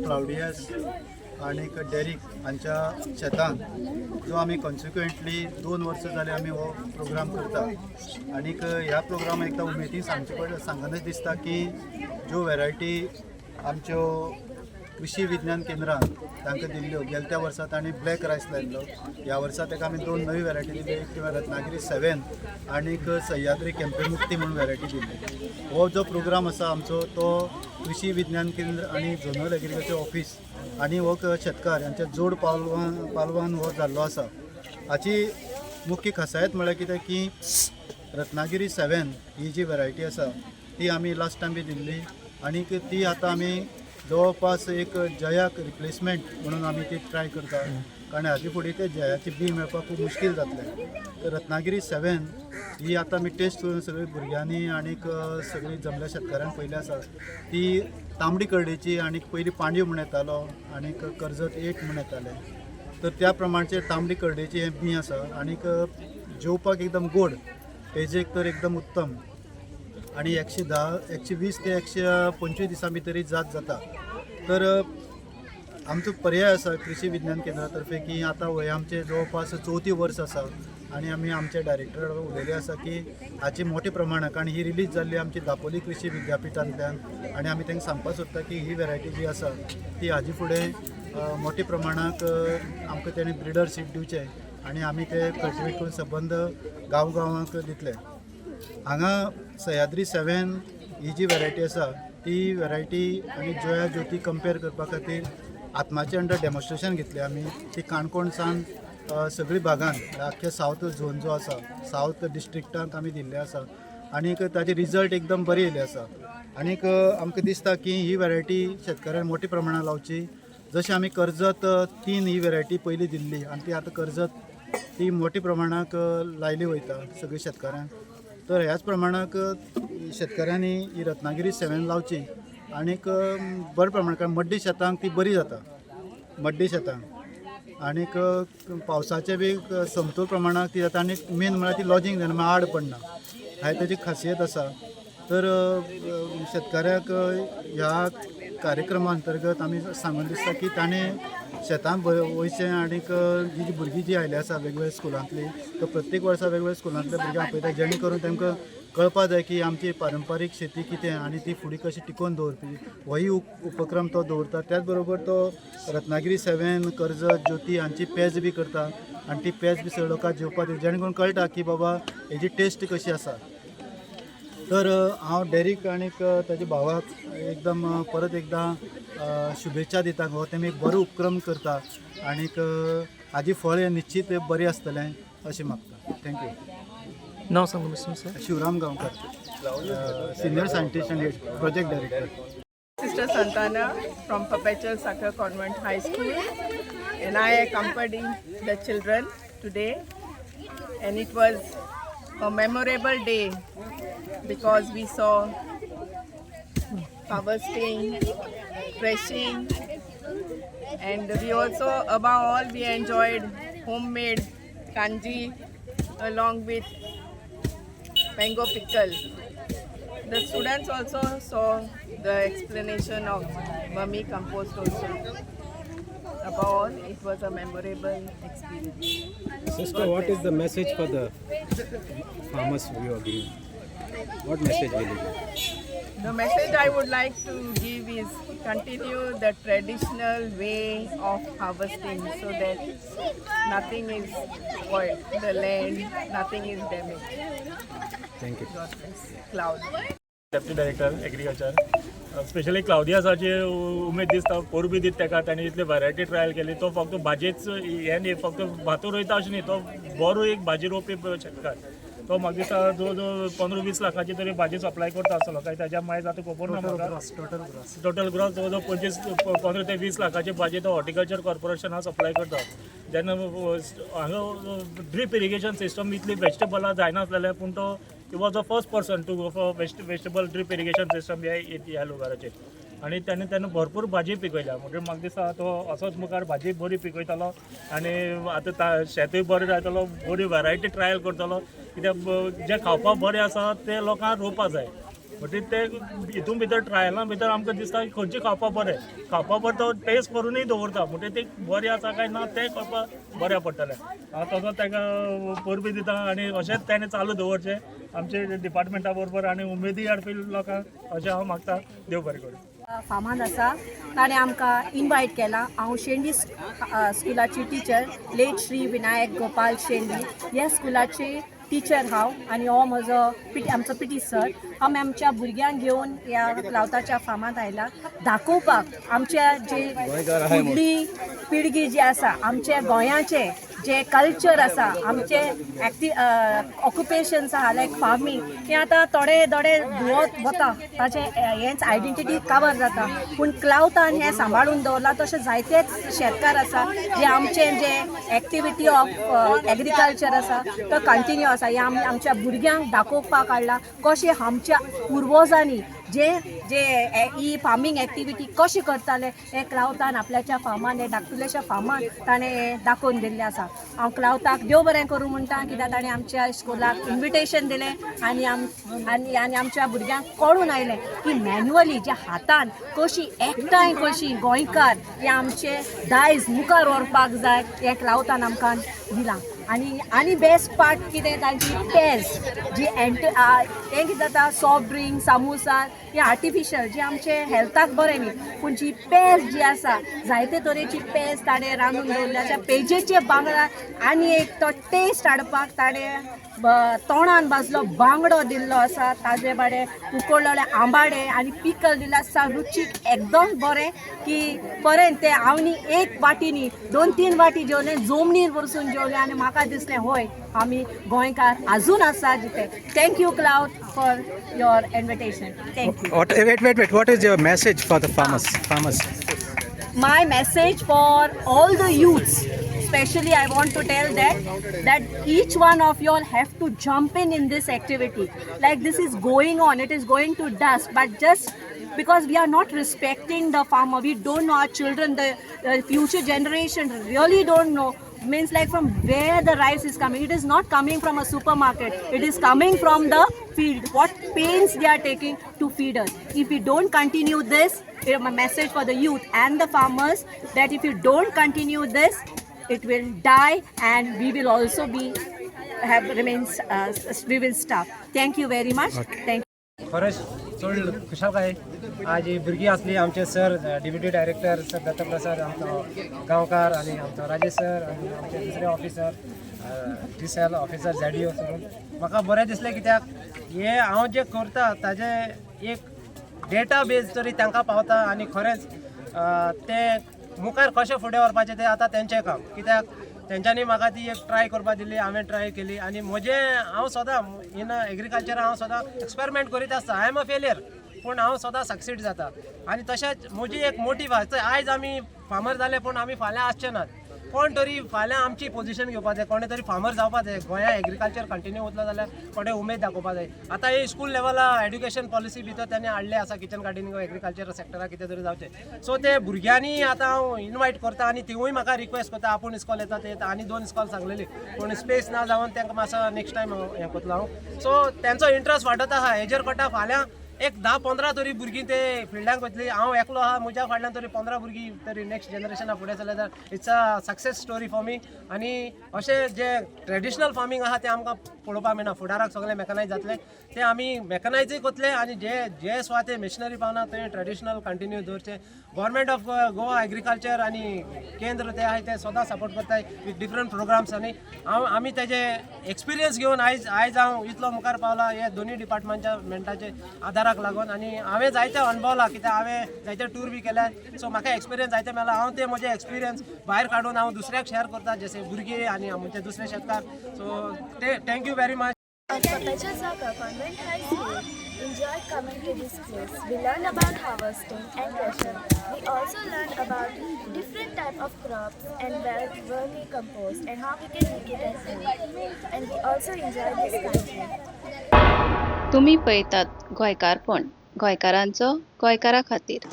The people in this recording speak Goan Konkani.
क्लावडियस आनीक डेरिक हांच्या शेतान जो आमी कॉन्सिक्वेंटली 2 वर्सां जाली आमी हो प्रोग्राम करता. आनीक ह्या प्रोग्राम एकदां उमेदीन सांगचे पडटा, सांगनच दिसता की ज्यो वेरायटी आमच्यो कृषी विज्ञान केंद्रान तांकां दिल्ल्यो, गेल्या त्या वर्सा तांणी ब्लॅक रायस लायल्लो. ह्या वर्सा ताका आमी दोन नवी वेरायटी दिली. एक रत्नागिरी 7 आनीक सह्याद्री केंपेमुक्ती म्हणून वेरायटी दिल्ली. हो जो प्रोग्राम आसा आमचो, तो कृषी विज्ञान केंद्र आनी झोनल एग्रीकल्चर ऑफिस आनी हो शेतकार यांच्या जोड पालवान हो जाल्लो आसा. हाची मुख्य खासायत म्हळ्यार कितें की रत्नागिरी 7 ही जी वेरायटी आसा, ती आमी लास्ट टायम बी दिल्ली आनीक ती आतां आमी जवळपास एक जयाक रिप्लेसमेंट म्हणून आमी ती ट्राय करता, कारण हाजे फुडें ते जयाची बी मेळपाक खूब मुश्कील जातलें. तर रत्नागिरी 7 ही आतां आमी टेस्ट करून सगळी भुरग्यांनी आनीक सगळी जमल्या शेतकारांक पयली आसा. ती तांबडी करडेची आनीक पयलीं पांडयो म्हण येतालो आनीक कर्जत 8 म्हण येताले, तर त्या प्रमाणचे तांबडी करडेची हें बी आसा. आनीक जेवपाक एकदम गोड, पेजेक तर एकदम उत्तम आणि 110, 120 ते 125 दिसां भितर ही जात जाता. तर आमचो पर्याय आसा कृषी विज्ञान केंद्रा तर्फे की आतां हे आमचे जवळपास चवथी वर्स आसा आनी आमी आमच्या डायरेक्टर उलयले आसा की हाची मोठ्या प्रमाणात, कारण ही रिलीज जाल्ली आमची दापोली कृषी विद्यापिठांतल्यान आनी आमी तांकां सांगपाक सोदता की ही वेरायटी जी आसा ती हाजी फुडें मोठ्या प्रमाणात आमकां तेणी ब्रिडर सीड दिवचे आनी आमी ते कल्टिवेट करून सबंद गांव गांवांक दितले. हांगा सह्याद्री 7 ही जी वेरायटी आसा, ती वेरायटी आनी जया ज्योती कंपेर करपा खातीर आत्माचे अंडर डेमॉन्स्ट्रेशन घेतलें आमी. ती काणकोण सावन सगळी भागान, आख्खे सावथ झोन जो आसा, सावथ डिस्ट्रिक्टांक आमी दिल्ले आसा आनीक ताजे रिजल्ट एकदम बरी येयल्ले आसा. आनीक आमकां दिसता की ही वेरायटी शेतकऱ्यांक मोठ्या प्रमाणात लावची. जशें आमी कर्जत 3 ही वेरायटी पयलीं दिल्ली आनी ती आतां कर्जत ती मोठ्या प्रमाणाक लायली वयता सगळ्या शेतकारांक, तर ह्याच प्रमाणाक शेतकऱ्यांनी ही रत्नागिरी 7 लावची आनीक बऱ्या प्रमाणात, कारण मड्डी शेतांक ती बरी जाता, मड्डी शेतांक आनीक पावसाचे बी समतोल प्रमाणाक ती जाता. आनी मेन म्हळ्यार ती लॉजींग जायना, म्हळ्यार आड पडना, हाय ताची खासियत आसा. तर शेतकऱ्याक ह्या कार्यक्रमा अंतर्गत आमी सांगून दिसता की ताणें शेतांत वयचें आनीक जी जी भुरगीं जी आयली आसा वेगवेगळ्या स्कुलांतली, तर प्रत्येक वर्सा वेगवेगळ्या स्कुलांतले भुरग्यांक आपयता, जेणे करून तांकां कळपा जाय की आमची पारंपारीक शेती कितें आनी ती फुडें कशी टिकोवन दवरपी. होय उपक्रम तो दवरता. त्याच बरोबर तो रत्नागिरी 7, कर्जत, ज्योती हांची पेज बी करता आनी ती पेज बी सगळ्या लोकांक जेवपाक दिता, जेणे करून कळटा की बाबा हेजी टेस्ट कशी आसा. तर हांव डेरीक आनीक ताच्या भावाक एकदम परत एकदां शुभेच्छा दिता. हो तेमी एक बरो उपक्रम करता आनीक हाजी फळ हें निश्चीत बरें आसतलें अशें मागता. Thank you. नाव सांग तुमचें. Shivram Gaonkar, senior scientist and project director. Sister Santana from Perpetual Succor Convent High School, and I accompanied the children today, and it was a memorable day because we saw harvesting, threshing, and we also, above all, we enjoyed homemade kanji along with mango pickle. The students also saw the explanation of vermicompost also. Above all, it was a memorable experience. Sister, what is the message for the farmers you are giving? What message will you give? The message I would like to give is continue the traditional way of harvesting so that nothing is spoiled, the land, nothing is damaged. Thank you. God bless. Cloud. Deputy director agriculture. Specially क्लावदियासाची उमेद दिसता, परबी दिता ताका. ताणें इतली व्हरायटी ट्रायल केली. तो फक्त भाजयेच हें न्ही, फक्त भातू रोयता अशें न्ही, तो बरो एक भाजी रोवपी शेतकार. तो म्हाका दिसता जवळ जवळ 15-20 लाखाची तरी भाजी सप्लाय करता आसतलो. काय ताच्या मायज आतां खबर ना म्हाका. टोटल ग्रॉस जवळ जवळ 25, 15 ते 20 लाखाची भाजी तो हॉर्टिकल्चर कॉर्पोरेशनाक सप्लाय करता. जेन्ना हांगा ड्रीप इरिगेशन सिस्टम इतली वेजिटेबलां जायनासलेलें, पूण तो he was the first person to go for vegetable drip irrigation system ह्या ह्या लुगाराचेर आनी तेन्ना तेन्ना भरपूर भाजी पिकयल्या. म्हणटकीर म्हाका दिसता तो असोच मुखार भाजी बरी पिकयतलो आनी आतां शेतूय बरें जातलो, बरी व्हरायटी ट्रायल करतलो, कित्याक जें खावपाक बरें आसा तें लोकांक रोवपा जाय. म्हणटकीर ते हितून भितर ट्रायला भितर आमकां दिसता की खंयचें खावपा बरें, खावपा बरें तो टेस्ट करुनूय दवरता, म्हणटकीर ते बरें आसा काय ना तें कळपा बऱ्या पडटलें. हांव तसो ताका परबीं दिता आनी अशेंच तेणें चालू दवरचें आमचे डिपार्टमेंटा बरोबर आनी उमेदी हाडपी लोकांक, अशें हांव मागता. देव बरें करूं. फार्मान आसा ताणें आमकां इनवायट केला. हांव शेंडी स्कुलाची टिचर, लेट श्री विनायक गोपाल शेंडी ह्या स्कुलाची टिचर हांव आनी हो म्हजो पी आमचो पीटी सर. आमी आमच्या भुरग्यांक घेवन ह्या क्लावताच्या फार्मांत आयला दाखोवपाक आमच्या जे फुडली पिळगी जी आसा, आमच्या गोंयाचे जे कल्चर आसा, आमचे एक्टी ऑक्युपेशन्स आहा लायक फार्मींग, हें आतां थोडे थोडे धुवत वता, ताचें हेंच आयडेंटिटी कवर जाता. पूण क्लावतान हें सांबाळून दवरलां. तशें जायतेच शेतकार आसा जे आमचे जे एक्टिविटी ऑफ एग्रीकल्चर आसा तो कंटिन्यू आसा. हें आमी आमच्या भुरग्यांक दाखोवपाक हाडलां कशें आमच्या पुर्वजांनी जे जे ही फार्मींग एक्टिविटी कशी करताले, हें क्लावतान आपल्याच्या फार्मान, हे धाकटुल्याच्या फार्मान ताणें हें दाखोवन दिल्लें आसा. हांव क्लावताक देव बरें करूं म्हणटा, कित्याक ताणें आमच्या स्कुलाक इन्विटेशन दिलें आनी आम आनी आनी आमच्या भुरग्यांक कळून आयलें की मॅन्युअली जे हातान कशी एकठांय कशी गोंयकार हे आमचे दायज मुखार व्हरपाक जाय, हें क्लावतान आमकां दिलां. आनी आनी बेस्ट पार्ट कितें, तांची पेज जी एंट हें कितें जाता, सॉफ्ट ड्रिंक, सामोसा हे आर्टिफिशियल जे आमचे हेल्थाक बरें न्ही, पूण जी पेज जी आसा, जायते तरेची पेज ताणें रांदून दवरल्या. त्या पेजेचे बांगडा आनी एक तो टेस्ट हाडपाक ताणें तोणान भाजलो बांगडो दिल्लो आसा, ताजे बाडे उकडलेले आंबाडे आनी पिकल दिल्लें आसा. रुचीक एकदम बरें की बरें तें. हांव न्ही एक वाटी न्ही, दोन तीन वाटी जेवलें, जमनीर बसून जेवलें आनी म्हाका दिसलें हय, आमी गोंयकार आजून आसा जिते. Thank you, Cloud, for your invitation. Thank you. What, wait, wait, wait. What is your message for the farmers? Farmers. My message for all the youths, especially I want to tell that each one of you all have to jump in this activity. Like, this is going on, it is going to dust, but just because we are not respecting the farmer, we don't know, our children, the future generation really don't know, means like from where the rice is coming. It is not coming from a supermarket, it is coming from the field, what pains they are taking to feed us. If we don't continue this, my message for the youth and the farmers, that if you don't continue this, it will die and we will also be have remains we will stop. Thank you very much. Thank खरेंच चड खुशालकाय. आज ही भुरगीं आसली, आमचे sir, deputy director sir Dattaprasad आमचो गांवकार आनी आमचो राजेश सर आनी आमचे दुसरे ऑफिसर, डिसेल ऑफिसर झॅडिओ सरून म्हाका बरें दिसलें, कित्याक हे हांव जें करता ताजें एक डेटा बेज तरी तांकां पावता आनी खरेंच तें मुखार कशें फुडें व्हरपाचें तें आतां तेंचें काम, कित्याक तेंच्यांनी म्हाका ती एक ट्राय करपाक दिली, हांवें ट्राय केली. आनी म्हजें हांव सदां इन एग्रीकल्चर हांव सदां एक्सपेरिमेंट करीत आसता. I am a failure, पूण हांव सदां सक्सीड जाता. आनी तशेंच म्हजी एक मोटीव आसा, आयज आमी फार्मर जाले पूण आमी फाल्यां आसचे नात. कोण तरी फाल्यां आमची पोझिशन घेवपा जाय, कोणे तरी फार्मर जावपा जाय. गोंया एग्रीकल्चर कंटिन्यू उरलो जाल्यार कोणे उमेद दाखोवपा जाय. आतां हे स्कूल लेवला एड्युकेशन पॉलिसी भितर तेणी हाडले आसा, किचन गार्डनिंग, एग्रीकल्चर सेक्टराक कितें तरी जावचें. सो ते भुरग्यांनी आतां हांव इनवायट करता आनी तिवूय म्हाका रिक्वेस्ट करता, आपूण इस्कॉल येता ते येता. आनी दोन इस्कॉल सांगलेली, पूण स्पेस ना जावन तांकां मातसो नेक्स्ट टायम हें करतलो हांव. सो तेंचो इंट्रस्ट वाडत आसा. हेजेर कळटा, फाल्यां एक 10-15 तरी भुरगीं ते फिल्डाक वतली. हांव एकलो आहा, म्हज्या फाटल्यान तरी 15 भुरगीं तरी नेक्स्ट जनरेशना फुडें चले जाल्यार it's a success story for me. आनी अशें जे ट्रेडिशनल फार्मींग आहा तें आमकां पळोवपाक मेळना. फुडाराक सगळें मॅकनायज जातलें, तें आमी मॅकनायजूय करतले आनी जे जे सुवाते मिशनरी पावना थंय ट्रेडिशनल कंटिन्यू दवरचें. गव्हर्मेंट ऑफ गोवा एग्रीकल्चर आनी केंद्र ते आहाय ते सदां सपोर्ट करताय विथ डिफरंट प्रोग्राम्स. आनी हांव आमी तेजे एक्सपिरियन्स घेवन आयज आयज हांव इतलो मुखार पावला हे दोनूय डिपार्टमेंटच्या मेंटाचे आदाराक लागून. आनी हांवें जायते अणभवला, कित्याक हांवें जायते टूर बी केल्या, सो म्हाका एक्सपिरियन्स जायते मेळ्ळा. हांव ते म्हजे एक्सपिरियन्स भायर काडून हांव दुसऱ्याक शेअर करता, जशे भुरगीं आनी आमचे दुसरे शेतकार. सो ते thank you very much. At Perpetual Soccer Convent High School, enjoyed coming to this place. We learned about harvesting and threshing. We also learned about different type of crops and vermicompost and how we can make it at home. And we also enjoyed this country. तुमी पळयतात गोंयकारपण, गोंयकारांचो गोंयकारा खातीर.